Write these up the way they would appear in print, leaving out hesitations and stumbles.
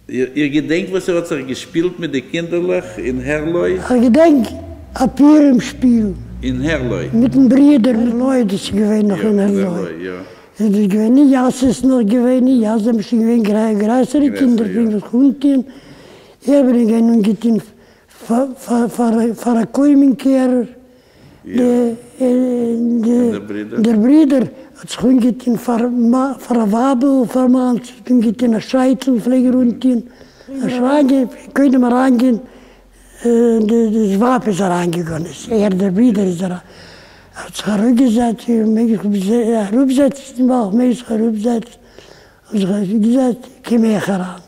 איר געדענקט וואס איר האט זיך געשפילט מיט די קינדערלעך אין הערלוי? איך געדענק א פורים שפיל. אין הערלוי? מיטן ברודער הערלוי, דאס איז געווען נאך אין הערלוי. איז דאס געווען אין יאס איז נאך געווען אין יאס זענען שוין געווען גרעסערע קינדער פלעגן זיך אנטוהן, איך בין געווען אנגעטוהן פאר א קוימען-קערער, דער ברודער האט זיך אנגעטון פאר א ווייבל, פאר מאן, זיך אנגעטון א שייטל פלעג ער אנטון, קודם אריינגיין, דאס ווייב איז אריינגעגאנגען, ער דער ברודער איז אריין, ער האט זיך אראפגעזעצט, מעג איך אראפזעצן, מעג זיך אראפזעצן, האט זיך אראפגעזעצט, קום איך אריין,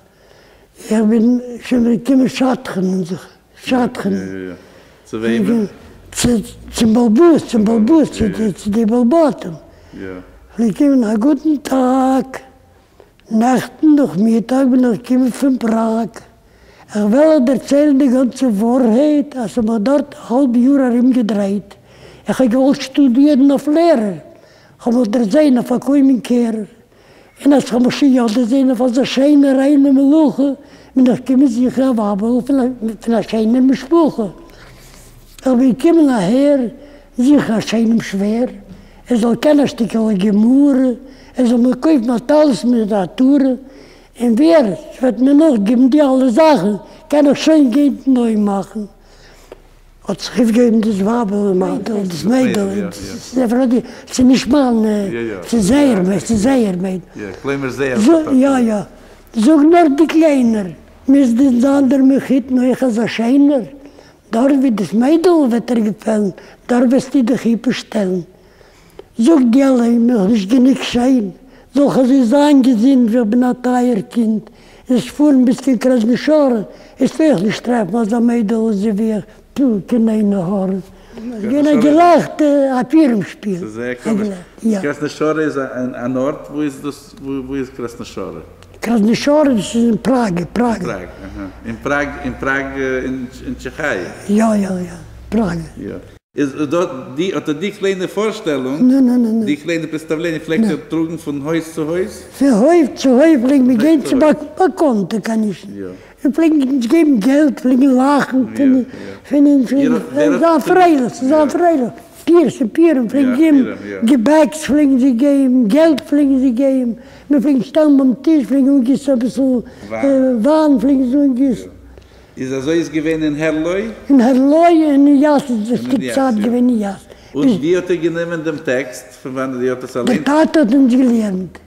איך בין שוין געקומען שדכנ'ן זיך, שדכנ'ן. צו וועמען? צום בעל הבית, צום בעל הבית, צו די בעל בתים. כ'בין געקומען א גוטן טאג, נעכטן נאכמיטאג בין איך געקומען פון פראג, איך וועל אייך דערציילן די גאנצע ווארהייט, אז ס'האט מיך דארט א האלב יאר ארומגעדרייט, איך האב געוואלט שטודירן אויף לערער, כ'האב מיך דערזען אויף א קוימען-קערער, און אַז כ'האָב מיך שוין יאָ דערזען אויף אַזאַ שיינע ריינע מלאכה, בין איך געקומען זוכן אַ ווײַבל פֿון אַ שיינער משפּחה. איך בין געקומען אַהער זוכן אַ שיינעם שווער, ער זאָל קענען אַ שטיקעלע גמרא, ער זאָל מיר קויפֿן אַ טלית מיט אַ עטרה, און ווער ס'וועט מיר נאָכגעבן די אַלע זאַכן, קען איך שוין גיין תנאים מאַכן. האט זיך אויפגעהויבן דאס ווייבל און מיידל, דאס מיידל, ס'איז נישט מיין, ס'איז זייער מיידל, ס'איז זייער מיידל. יא יא, זאג נאר די קליינער, מוז דען זיין דער מחותן אויך אזא שיינער? דארט ווי דאס מיידל וועט דיר געפעלן, דארט וועסטו די חופה שטעלן. זאג די אליין, בין איך נישט גענוג שיין? זאל איך אזוי זיין געזונט ווי איך בין א טייער קינד, עס פארן ביז קיין קראסנעשארע, עס וועל איך נישט טרעפן אזא מיידעל אזוי ווי איך, טו, קיין עין הרע. עס געווען א געלעכטער, א פורים שפיל. ס'איז זייער קאמיש. קראסנעשארע איז אן ארט? וואו איז דאס? וואו איז קראסנעשארע? קראסנעשארע דאס איז אין פראגע, פראגע. פראג, אהא. אין פראג, אין פראג אין טשעכיי? יא יא יא, פראגע. יא. איז דאָ די, אָט אָ די קליינע פֿאָרשטעלונג, די קליינע פּרעדסטאַוולעניע פֿלעגט איר טראָגן פֿון הויז צו הויז? פֿון הויף צו הויף פֿלעגן מיר גיין צו באַקאָנטע קאַנישן און פֿלעגן אונדז געבן געלט, פֿלעגן לאַכן פֿון אונדז, זײַן פֿריילעך, צו זײַן פֿריילעך. פירס און פּורים פֿלעגן געבן, געבעקס פֿלעגן זיי געבן, געלט פֿלעגן זיי געבן. מיר פֿלעגן שטעלן בײַם טיש, פֿלעגן אָנגיסן אַ ביסל ווײַן, פֿלעגן זיי אָנגיסן. איז אזוי איז געווען אין הערלוי? אין הערלוי און אין יאס איז דאס שטיק צייט געווען אין יאס. און ווי האט איר גענומען דעם טעקסט? פון וואנעט איר האט עס אליין? דער טאטע האט אונז געלערנט.